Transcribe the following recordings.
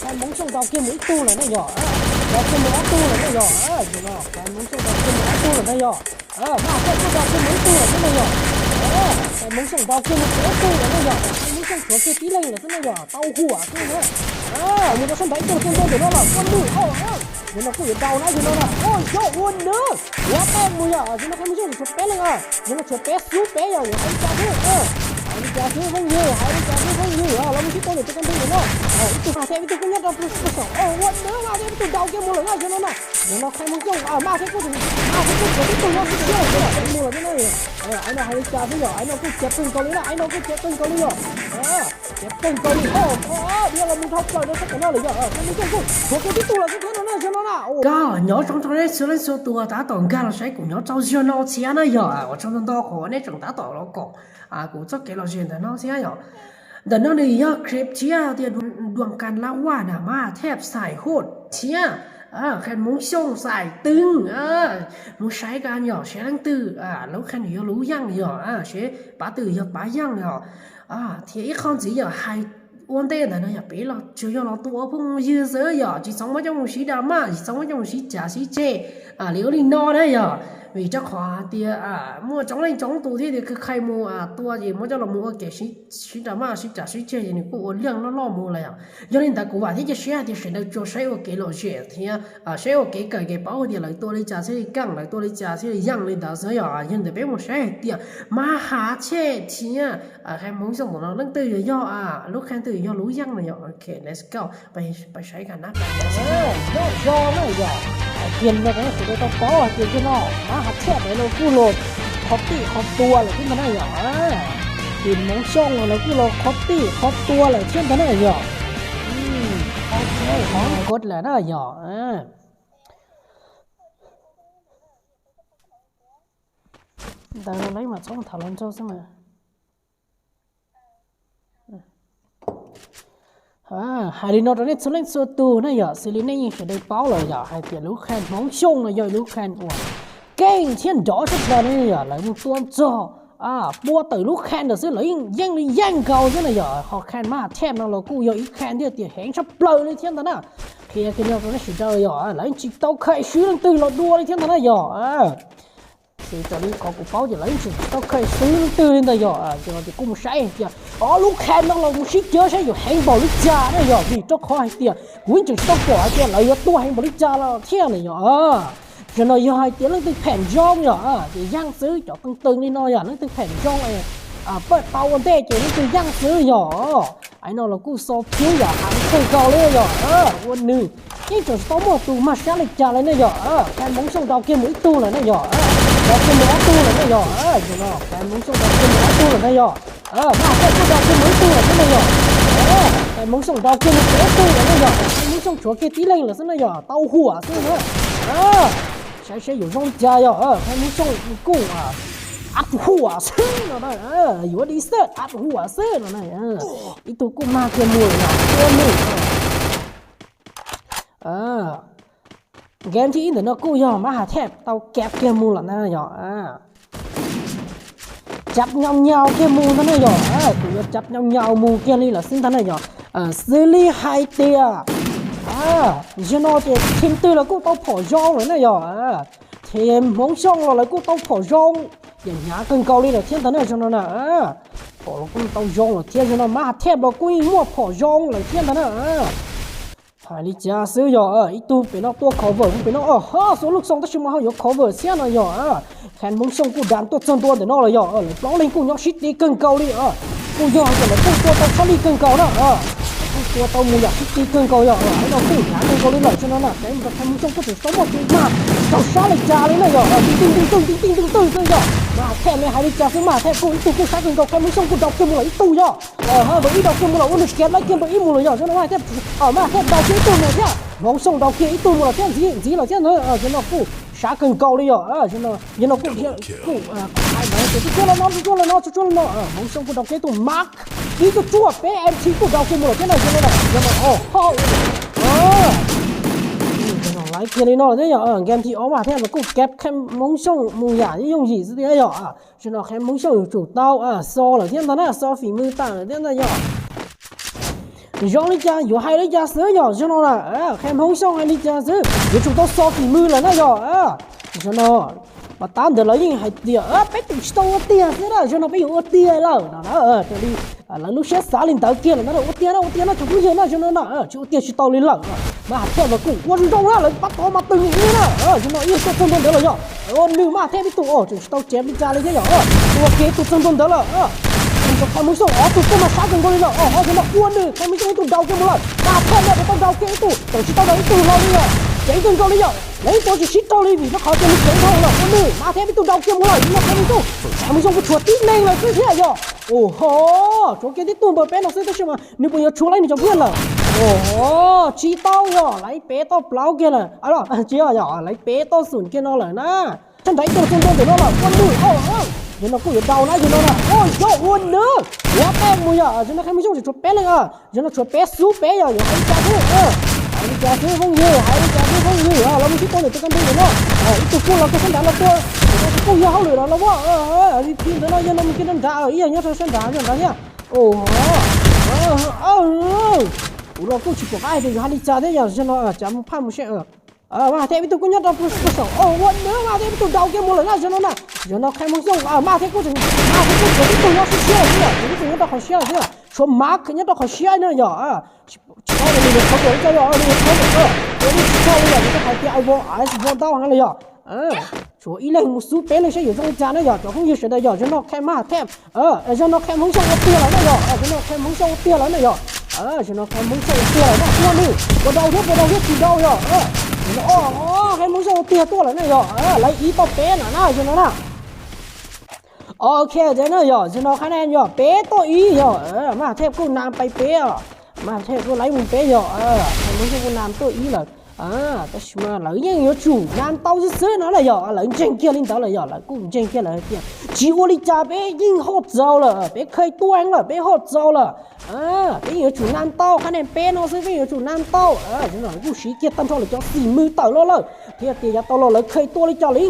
Khaj Hmoob Xyooj ntaus kiag mus ib tug lawm na yog, ntaus kiag mus ob tug lawm na yog, Khaj Hmoob Xyooj ntaus kiag mus ob tug lawm na yog. Maj Thaj kuj ntaus kiag mus ib tug lawm na yog. Khaj Hmoob Xyooj ntaus kiag mus ib tug lawm na yog, Khaj Hmoob Xyooj tshuav kiag tib leeg lawm xwb na yog, tau huam xwb na. Mus rau sab nraud ib tug xwb ntau ntawm no los ua nws, yog no kuj yuav ntaus na yog no na, yog ua nws, ua peb mus yog, yog no Khaj Hmoob Xyooj tshuav peb leej, yog no tshuav peb xub peb yog yuav hais li cas xwb, hais li cas xwb phooj ywg, hais li cas xwb phooj ywg, los mus sib tua ntawm tus kab nphooj ywg no. Ib tug Maj Thaj ib tug kuj nyob rau pem saum, ua nws, Maj Thaj ib tug ntaus kiag mus lawm na yog no na. Yog no Khaj Hmoob Xyooj, Maj Thaj kuj, Maj Thaj kuj tshuav ib tug nyob xwb yog mus lawm na. Ai no hais li cas xwb yog, ai no kuj ciav kawg nkaus li na, ai no kuj ciav kawg nkaus li yog. Ciav kawg nkaus li, diav los mus dhau plaws rau sab tom no lawm yog, Khaj Hmoob Xyooj kuj tshuav kiag tib tug los xwb thiab no na yog no na. Koj nyob zoo rau nej txhua leej txhua tus tab tom nkag los saib kuv nyob rau zog no thiab na yog, ua tsaug ntau ntau qhov nej tseem tab tom los koom kuv txoj kev lom zem ntawm no thiab yog. Ntawm no nws yog clip thiab tias dua kas lab vaj na Maj Thaj xais hum thiab Khaj Hmoob Xyooj xais twg, mus saib kas yog seb leej twg lub khaj nws yog lub yeej yog, seb pav twg yog pav yeej yog. Thiab ib qho ntxiv yog hais ua ntej ntawd no yog peb los tsuas yog los tua phooj ywg xwb yog tsis txhob muab coj mus siv drama, tsis txhob muab coj mus sib cav sib ceg li ub li no na yog. Vim rau qhov hais tias muaj tsoom leej tsoom tus thiab tias khaj mus tua ces muab coj los mus ua kev sib drama sib cav sib ceg ces nws kuj ua liaj loj loj mus lawm yog. Yog li ntawd kuv vam thiab cia siab hais tias sawv daws tsuas saib ua kev lom zem thiab saib ua kev kawm kev paub tias lawv tua li cas thiaj li keej, lawv tua li cas thiaj li yeej li ntawd xwb yog. Yog li ntawd peb mus saib hais tias Maj Thaj thiab Khaj Hmoob Xyooj ntawm no leej twg yuav yog lub khaj twg yog lub yeej no yog. Ok, let's go. Peb saib kas nab kas nyob zoo na yog. Hais tias no sawv daws tau paub hais tias yog no Maj Thaj lawv kuj los qhov tij qhov tua lawm thiab ntag na yog. Khaj Hmoob Xyooj los lawv kuj los qhov tij qhov tua lawm thiab ntag na yog. Kod lawm na yog. Ntawd lawv mam txhob tham los nraug xwb mas. Hais li no rau nej txhua leej txhua tus na yog, xws li nej yeej sawv daws paub lawm yog hais tias lub khaj Hmoob Xyooj no yog ib lub khaj uas keej thiab nrov tshaj plaws na yog, lawv mus tua txog pua tawm lub khaj ntawd xwb lawv yeej li yeej nkaus xwb na yog. Ho khaj Maj Thaj no los kuj yog ib khaj thiaj tias heev tshaj plaws li thiab ntag na. Qhia kiag no rau nej sawv daws yog lawv yeej tsis tau khaj swb leej twg los dua li thiab ntag na yog. Ces raws li qhov kuv paub ces lawv yeej tsis tau khaj swb leej twg li ntag yog. Ces no ces kuj mus saib hais tias ob lub khaj no los mus sib cawv saib yuav heev npaum li cas na yog, vim rau qhov hais tias kuv yeej tseem tsis tau pom hais tias lawv yuav tua heev npaum li cas los thiab na yog. Zaum no yog hais tias leej twg phem zoo yog ces yeej xwb, cov teej teej li no yog leej twg phem zoo pab tau ua ntej ces leej twg yeej xwb yog. Ai no los kuj xo pub yam heev kawg nkaus li yog. Ua nws yeej tseem tsis tau muaj tus mag sab li cas li na yog. Khaj Hmoob Xyooj ntaus kiag mus ib tug lawm na yog, ntaus kiag mus ob tug lawm na yog. Zaum no Khaj Hmoob Xyooj ntaus kiag mus ob tug lawm na yog. Maj Thaj kuj ntaus kiag mus ib tug lawm xwb na yog. Khaj Hmoob Xyooj ntaus kiag mus peb tug lawm na yog, Khaj Hmoob Xyooj tshuav kiag tib leeg lawm xwb na yog, tau huam xwb na. Saib seb yuav zoo li cas yog, Khaj Hmoob Xyooj kuj ab huam xwb no na, yuav di xwb ab huam xwb no na. Ib tug kuj mag kiag mus lawm yog, tua mus. Game thib ib ntawm no kuj yog Maj Thaj tau kab kiag mus lawm na yog. Cab nyau nyau kiag mus ntag na yog, kuv yuav cab nyau nyau mus kiag li lawm xwb ntag na yog. Xws li hais tias zaum no ces team twg los kuj tau phom zoo lawm na yog. Khaj Hmoob Xyooj los lawv kuj tau phom zoo, yam hnyav kawg nkaus li lawm thiab ntag na zaum no na. Phom los kuj tau zoo lawm thiab, zaum no Maj Thaj los kuj yeej muaj phom zoo lawm thiab ntag na. Hais li cas xwb yog, ib tug pem no tua cover, tus pem no ho xuas lub xoo tab sis mas ho yuav cover thiab no yog. Khaj Hmoob Xyooj kuj dam tuaj txog ntua ntawm no lawm yog, lawv plaub leeg kuj nyob sib ti kawg nkaus li. Kuj yog hais tias lawv kuj tua tau sab li kawg nkaus na, kuj tua tau mus yam sib ti kawg nkaus yog, lawv no kuj hnyav kawg nkaus li lawm zaum no na. Saib mus rau Khaj Hmoob Xyooj kuj tseem tau muaj tus mag tau sab li cas li na yog, ti ti ntwg ntwg ti ti ntwg ntwg xwb yog. Maj Thaj li hais li cas xwb, Maj Thaj kuj ib tug kuj sab kawg nkaus, Khaj Hmoob Xyooj kuj ntaus kiag mus lawm ib tug yog. Npaum ib ntaus kiag mus lawm ua nws kiag laib kiag npaum ib mus lawm yog, zaum no Maj Thaj, Maj Thaj ntaus kiag ib tug mus thiab, Hmoob Xyooj ntaus kiag ib tug mus lawm thiab ntxiv ntxiv lawm thiab ntag, zaum no kuj sab kawg nkaus li yog, zaum no yog no kuj kuj hais ntawd ces tsuag tsuag li no, tsuag tsuag li no, tsuag tsuag li no, Hmoob Xyooj kuj ntaus kiag ib tug Mark, ib tug tsuag peb M T kuj ntaus kiag mus lawm thiab na, zaum no, zaum no, o ho, laib kiag li no thiab yog, game thib ob Maj Thaj los kuj kab Khaj Hmoob Xyooj mus yam yooj yim xwb thiab yog. Zaum no Khaj Hmoob Xyooj yuav tsum tau xo lawm thiab ntag na, xo fim mws tawm lawm thiab ntag yog. Zoo li cas yuav hais li cas xwb yog zaum no na, qhia Hmoob Xyooj hais li cas xwb yuav tsum tau so fim mws lawm na yog. Zaum no, pas tab ntawd lawv yeej hais tias peb tus tsis tau ua tiag xwb na, zaum no peb yuav ua tiag lawm no na. Raws li lawv lub siab xav li ntawd kiag lawm na, ua tiag na, ua tiag na tsoom phooj ywg na, zaum no na tsis ua tiag tsis tau li lawm. Mas Thej mas kuj ua zoo zoo na, lawv pab tau mas tws ib na, zaum no ib tuaj txog ntua ntawd lawm yog. Ua nws Mas Thej ib tug os tseem tsis tau cev li cas li thiab yog, ua kiag ib tug txog ntua ntawd lawm. Qhia Hmoob Xyooj ob tug tuaj mas sab kawg nkaus li lawm, zaum no ua nws Qhia Hmoob Xyooj ib tug daus kiag mus lawm, Mas Thej no tau daus kiag ib tug, tseem tsis tau daus ib tug hlo li yog, ceev kawg nkaus li yog, lawv ib tug tsis sib raug li vim rau qhov tias nws ceev dhau lawm, ua nws Mas Thej ib tug daus kiag mus lawm, zaum no Qhia Hmoob Xyooj, Qhia Hmoob Xyooj kuj tshuav tib neeg lawm xwb thiab yog. Ua ho, tshuav kiag tib tug npawg peb no xwb tab sis mas nws puas yuav tshuav laib nws cov pliaj lawm? Ua ho, tsis tau yog, lawv peb toj plaub kiag lawm, tsis yog, lawv peb toj xum kiag no lawm na. Sab nrad ib tug txog ntua ntawm no lawm, ua nws, zaum no kuj yuav daus na, zaum no na, ua yog ua nws, yuav tej mus yog, zaum no Qhia Hmoob Xyooj tseem tshuav peb leeg, zaum no tshuav peb xub peb yog yuav hais li cas xwb, hais li cas xwb phooj ywg, hais li cas xwb phooj ywg, los mus sib tua ntawm tus kab npee ntawm no, ib tug kuj los kiag sab nrad los tua, kuj yog hauj lwm los los, vip ntawd no yog no mus kiag rau nrad, ib yam nyob rau sab nrad nrad thiab. Kuv los kuj tsis pom qab hais tias yuav hais li cas thiab yog, zaum no cas mus phaj mus seb. Mas Thej ib tug kuj nyob rau puag saum, ua nws Mas Thej ib tug daus kiag mus lawm na zaum no na. Zaum no Qhia Hmoob Xyooj, Mas Thej kuj, Mas Thej kuj tshuav ib tug nyob siab siab lawm xwb, tshuav ib tug nyob rau qhov siab lawm xwb, tshuav Mas Thej nyob rau qhov siab na yog. Tsis paub tias nws yuav thov tuaj li cas yog, nws yuav thov tuaj, nws tsis tau li yog, nws hais tias I want ice, I want down no los yog. Tshuav ib leeg mus xub peb leeg saib yuav zoo li cas na yog cov phooj ywg sawv daws yog, zaum no Qhia Mas Thej, zaum no Qhia Hmoob Xyooj ua tiag lawm na yog, zaum no Qhia Hmoob Xyooj ua tiag lawm na yog. Zaum no Qhia Hmoob Xyooj ua tiag lawm na, ua nws, puas daus thiab puas daus thiab tsis daus yog. Qhia Hmoob Xyooj ua tiag tuaj lawm na yog, lawv ib toj peb na na zaum no na. Ok, ces na yog zaum no qhab ne yog peb toj ib yog, Mas Thej kuj nam pais peb os, Mas Thej kuj laib mus peb yog, Qhia Hmoob Xyooj kuj nam tuaj ib lawm. Tab sis mas lawv yeej yuav tsum nam tau xwb xwb no na yog, lawv ntseeg kiag li ntawd lawm yog, lawv kuj ntseeg kiag lawm hais tias tsis ua li cas peb yeej hoj txaus lawm, peb khaij tuaj heev lawm peb hoj txaus lawm. Peb yeej yuav tsum nam tau qhab ne peb no xwb peb yuav tsum nam tau. Zaum no lawv kuj siv kiag tag nrho lawv cov xim mws tawm los lawm thiab tias yav tau los lawv khaij tuaj li cas li.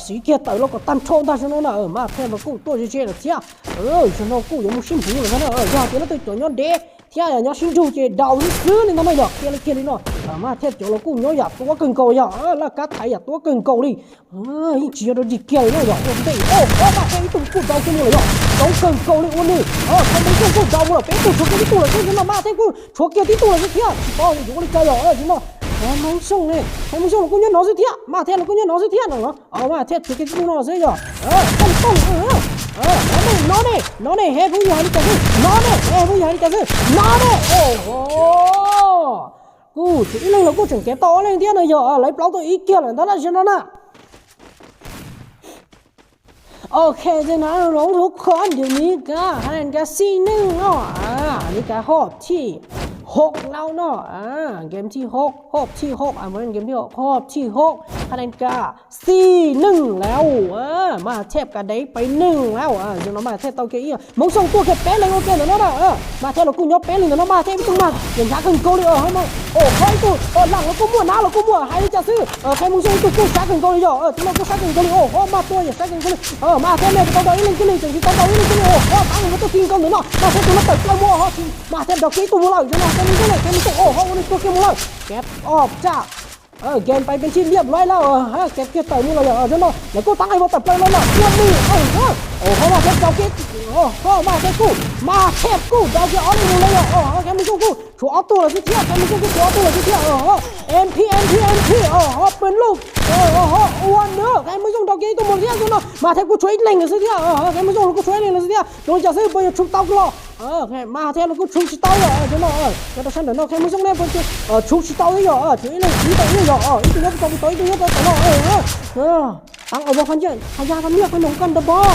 Siv kiag tawm los kom tag nrho ntag zaum no na, Mas Thej mas kuj tuaj ze ze lawm thiab. Zaum no kuj yuav mus sib npuv lawm ntag na, yog tias leej twg cov nyob deb thiab nyob sib nrug ces daus xwb xwb li ntag na yog, qhia li kiag li no. Mas Thej cov los kuj nyob yam tuab kawg nkaus yog, laj kab thaiv yam tuab kawg nkaus li. Yeej tsis yog dog dig kiag li na yog, ua ntej, o, Mas Thej ib tug kuj daus kiag mus lawm yog, coob kawg nkaus li ua nws, Qhia Hmoob Xyooj kuj daus mus lawm peb tug, tshuav kiag tib tug lawm xwb zaum no, Mas Thej kuj tshuav kiag tib tug lawm xwb thiab, tsis paub yuav ua li cas yog zaum no. Qhia Hmoob Xyooj ne, Qhia Hmoob Xyooj los kuj nyob no xwb thiab, Mas Thej los kuj nyob no xwb thiab no, Mas Thej tshuav kiag tib tug no xwb yog. Tooj tooj, no ne, no ne, no ne, he phooj ywg hais li cas xwb, no ne, he phooj ywg hais li cas xwb, no ne, o, kuj tshuav ib leeg los kuj tseem kev tau ob leeg thiab no yog, lawv plaub tau ib kiag lawm ntag na zaum no na. Ok, ces no lov thub kho ntim Meskas, Meskas xij neej no, Meskas hoj thij hauv no no, game thij hauv, hoj thij hauv, game thij hauv, hoj thij hauv, Meskas xij neej lawm, Mas Thej kav dev pais neej lawm, zaum no Mas Thej tau kiag ib, Hmoob Xyooj tuaj kiag peb leeg ua ke ntawm no na, Mas Thej los kuj nyob peb leeg ntawm no, Mas Thej ib tug mas yam nrhav kawg nkaus li, o, ho ib tug, lam los kuj muaj, nab los kuj muaj, hais li cas xwb, Qhia Hmoob Xyooj ib tug kuj sab kawg nkaus li yog, tus no kuj sab kawg nkaus li, o, ho Mas tua yam sab kawg nkaus li, Mas Thej ne puas tau daus ib leeg kiag li, tseem tsis tau daus ib leeg kiag li, o, ho tab mus tuaj kiag nkaus ntawm no, Mas Thej tus no tawm plaws mus, ho Mas Thej daus kiag ib tug mus lawm, zaum no Qhia Hmoob Xyooj ne, Qhia Hmoob Xyooj, o, ho ua nws tuag kiag mus lawm, kev ob tsaj. Game pais pes tsib liaj lawm, kev kiag tawm mus lawm yog, zaum no lawv kuj tab mus tawm plaws los lawm, ua nws, o, ho Mas Thej daus kiag, ho Mas Thej kuj, Mas Thej kuj daus kiag ob leeg mus lawm yog, o, Qhia Hmoob Xyooj kuj tshuav ob tug lawm xwb thiab, Qhia Hmoob Xyooj kuj tshuav ob tug lawm xwb thiab, o, ho, M P, M P, M P, o, ho pw luj, o, ho ua nws, Qhia Hmoob Xyooj daus kiag ib tug mus thiab, zaum no Mas Thej kuj tshuav ib leeg lawm xwb thiab, Qhia Hmoob Xyooj los kuj tshuav ib leeg lawm xwb thiab, zoo li cas xwb puas yuav tshum tau los? Mas Thej los kuj tshum tsis tau yog, zaum no nyob rau sab ntawm no Qhia Hmoob Xyooj ne puas tshum tsis tau thiab yog, tshuav ib leeg ib tau ib yog, ib tug nyob rau tom, ib tug nyob rau tom no. Tab ua pha ya pha niaj pha noog kaj ntawd pog.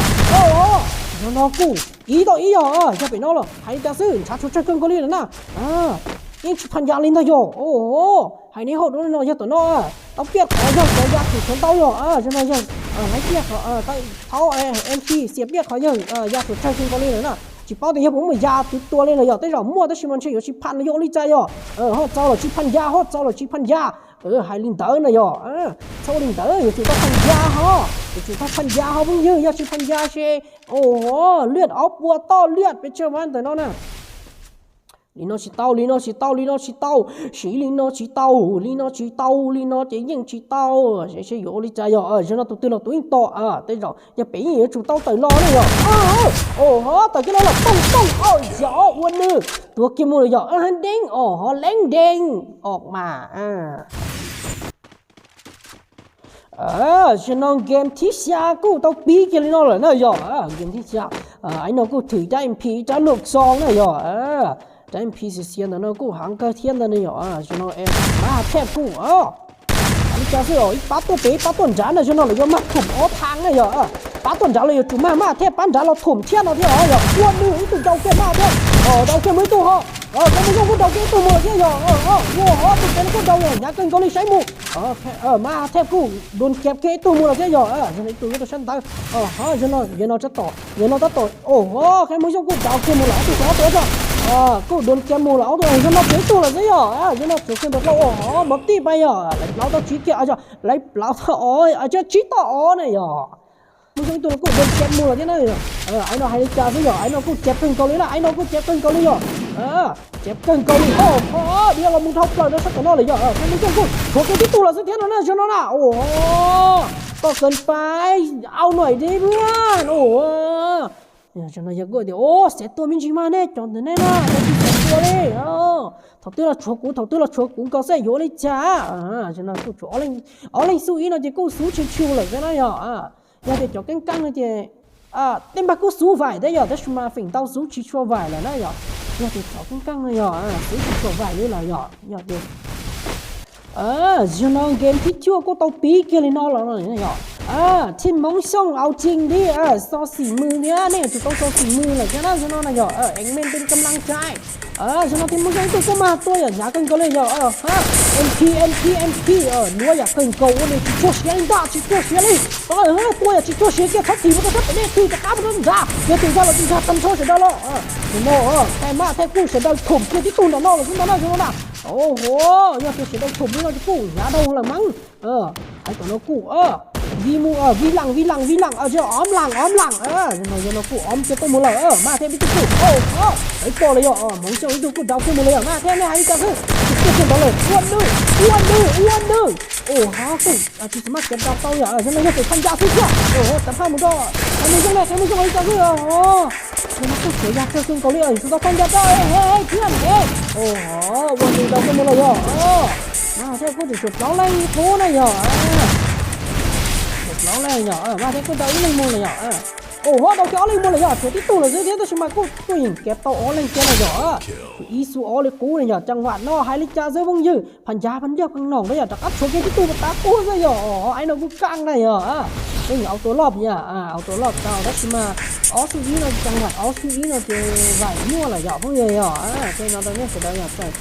Zaum no kuj ib tau ib yog, yog pem no los hais li cas xwb, ntshav tshuav tsawg kawg nkaus li lawm na. Yeej tsis pha ya li ntag yog, hais neb hauj lwm no yog tom no, tau piaj qhov yog cov ya tsum tshuav ntau yog, zaum no yog lawv piaj qhov, thaub M P xiam piaj qhov yawg ya tsum tsawg kawg nkaus li lawm na. Tsis paub tias yog puas muaj ya twv tua li los yog tej zaum muaj tab sis mas ntshe yuav tsis pha yog ua li cas yog, hoj txaus los tsis pha ya, hoj txaus los tsis pha ya. Hais li ntawd na yog, txhob li ntawd, yuav tsum tau pha ya ho, yuav tsum tau pha ya ho phooj ywg, yog tsis pha ya ces, o, liaj ob pua toj liaj pes tsawg mas ntawm no na. Li no tsis tau, li no tsis tau, li no tsis tau, siv li no tsis tau, li no tsis tau, li no ces yeej tsis tau. Seb yuav ua li cas yog, zaum no tus twg los tus yeej tom, tej zaum yog pem yeej yuav tsum tau tawm los ne yog. Os ho, tawm kiag los los tooj tooj, os yog ua nws tuag kiag mus lawm yog, deeb, os ho leeb deeg, os mas. Zaum no game thib xya kuj tau pib kiag li no lawm na yog, game thib xya. Aib no kuj thwm rab M P rab luaj xoo na yog, rab M P xiav xiav ntawm no kuj heev kawg thiab ntag ne yog, zaum no mas thej kuj li cas xwb os, ib pab tuaj pem ib pab tuaj nrad na, zaum no lawv yuav mag thum ob thaj na yog, pab tuaj nrad los yuav tsum mag mag thej pab nrad los thum thiab no thiab os yog, ua nws ib tug daus kiag mag thiab, daus kiag mus ib tug ho, Kheej Moo Xyooj kuj daus kiag ib tug mus lawm thiab yog, ua ho tus pem no kuj daus yog hnyav kawg nkaus li saib mus, mas thej kuj dua kiag kiag ib tug mus lawm thiab yog, zaum no ib tug nyob rau sab ntawd, ho zaum no yog no tab tom, yog no tab tom, os ho Kheej Moo Xyooj kuj daus kiag mus lawm ob tug ob tug, kuj dua kiag mus lawm ob tug, zaum no tshuav ib tug lawm xwb yog, zaum no tshuav kiag ntawm plaub, os ho npov tij pais yog, lawv plaub tau tsib kiag, lawv plaub tau os, tsib tau os na yog. Moo Xyooj ib tug los kuj dua kiag mus lawm thiab na yog, aib no hais li cas xwb yog, aib no kuj ceev kawg nkaus li na, aib no kuj ceev kawg nkaus li yog, ceev kawg nkaus li, os ho dhia los mus dhau plaws rau sab tom no lawm yog, Kheej Moo Xyooj kuj tshuav kiag tib tug lawm xwb thiab no na, zaum no na, os ho, koj kawg pais, au nuaim dib luag, os ho, zaum no yog kuj tias, os xav tua me ntsis mas nej cov ntawm nej na, tsis xav tua li, thaum twg los tshuav kuv, thaum twg los tshuav kuv nkaus xwb yuav ua li cas, zaum no kuj tshuav ob leeg xub ib no ces kuj xub tshua tshua lawm xwb na yog, yog tias cov keej keej no ces tej npag kuj xub vaim thiab yog, tab sis mas feem ntau xub tsis tshua vaim lawm na yog, yog tias cov keej keej no yog xub tsis tshua vaim li lawm yog, yog tias zaum no game thib cuaj kuj tau pib kiag li no los yog, Team Hmoob Xyooj au cing thiab, xo xim mws thiab, nej yuav tsum tau xo xim mws lawm thiab na zaum no na yog, eev meej pes kab laj cai, zaum no Team Hmoob Xyooj ib tug kuj mag tuaj yam hnyav kawg nkaus li yog, ha, M P M P M P, luag yam kawg nkaus ua nws tsis cuag siav li ntag, tsis cuag siav li, tua yam tsis cuag siav kiag txhob thim mus rau sab pem nej, thim rov qab mus rau nrad, yog tus zag los tus zag tag nrho sawv daws los, tus no, thej maj thej kuj sawv daws thum kiag tib tug nram no los xwb ntag na zaum no na, os ho, yog tias sawv daws thum li no ces kuj hnyav dhau lawm mas, hais tom no kuj vi mus, vi lam vi lam vi lam, ob lam ob lam, zaum no kuj ob kiag tuaj mus lawm, maj thej ib tug kuj, lawv pom lawm yog, Hmoob Xyooj ib tug kuj daus kiag mus lawm yog, maj thej nej hais li cas xwb, kuj kiag ntawd lawm, ua nws, ua nws, ua nws, os ho kuj tsis txog maj kiav daus tau yog, zaum no yog tus phaj ncas xwb thiab, tawm phaj mus rau, Hmoob Xyooj ne, Hmoob Xyooj hais li cas xwb, zaum no kuj tsuav yag kawg kawg nkaus li, tsis tau phaj ncas rau, he thiab ne, os ho, ua nws daus kiag mus lawm yog, maj thej kuj tseem tshuav plaub leeg qub na yog, tshuav plaub leeg yog, maj thej kuj daus ib leeg mus lawm yog, os ho daus kiag ob leeg mus lawm yog, tshuav tib tug lawm xwb thiab tab sis mas kuj tuaj yeem kiav tau ob leeg kiag na yog, ib xub ob li qub na yog, caj vam no hais li cas xwb phooj ywg, phaj ncas phaj ncaj pheej noom na yog, rov qab tshuav kiag tib tug pas tav qub xwb yog, aib no kuj kaj na yog, peb nyiam auto loj yog, auto loj tau tab sis mas ob xub ib no caj vam ob xub ib no ces vam nyuaj lawm yog phooj ywg yog, tej no rau nej sawv daws yog txawm,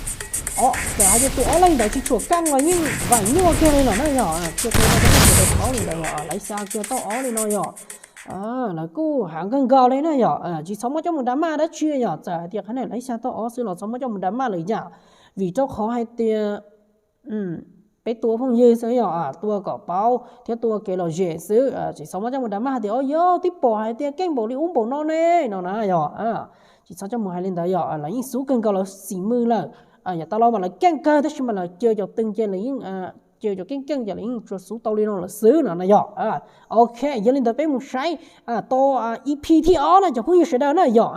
txawm hais tias tus ob leeg ntawd tsis tshua kaj los yeej vam nyuaj kiag li lawm na yog, qhia kiag rau nej sawv daws paub li ntawd yog, lawv xa kiag tau ob li no yog, lawv kuj heev kawg nkaus li na yog, tsis txhob muab coj mus drama dab tsi yog, txawm hais tias qhov no lawv xa tau ob xwb los txhob muab coj mus drama lawm yog, vim rau qhov hais tias peb tua phooj ywg xwb yog, tua kom paub thiab tua kev lom zem xwb, tsis txhob muab coj mus drama hais tias, o yog twb pom hais tias keej npaum li ub npaum no ne no na yog, tsis txhob coj mus hais li ntawd yog, lawv yeej xub kawg nkaus lawv xim mws lawm, yav tas los mas lawv keej kawg tab sis mas lawv caw cov twg ces lawv yeej, caw cov keej keej ces lawv yeej tsuas xub tau li no lawm xwb no na yog. Ok, yog li ntawd peb mus saib tau E P thib ob na cov phooj ywg sawv daws na yog.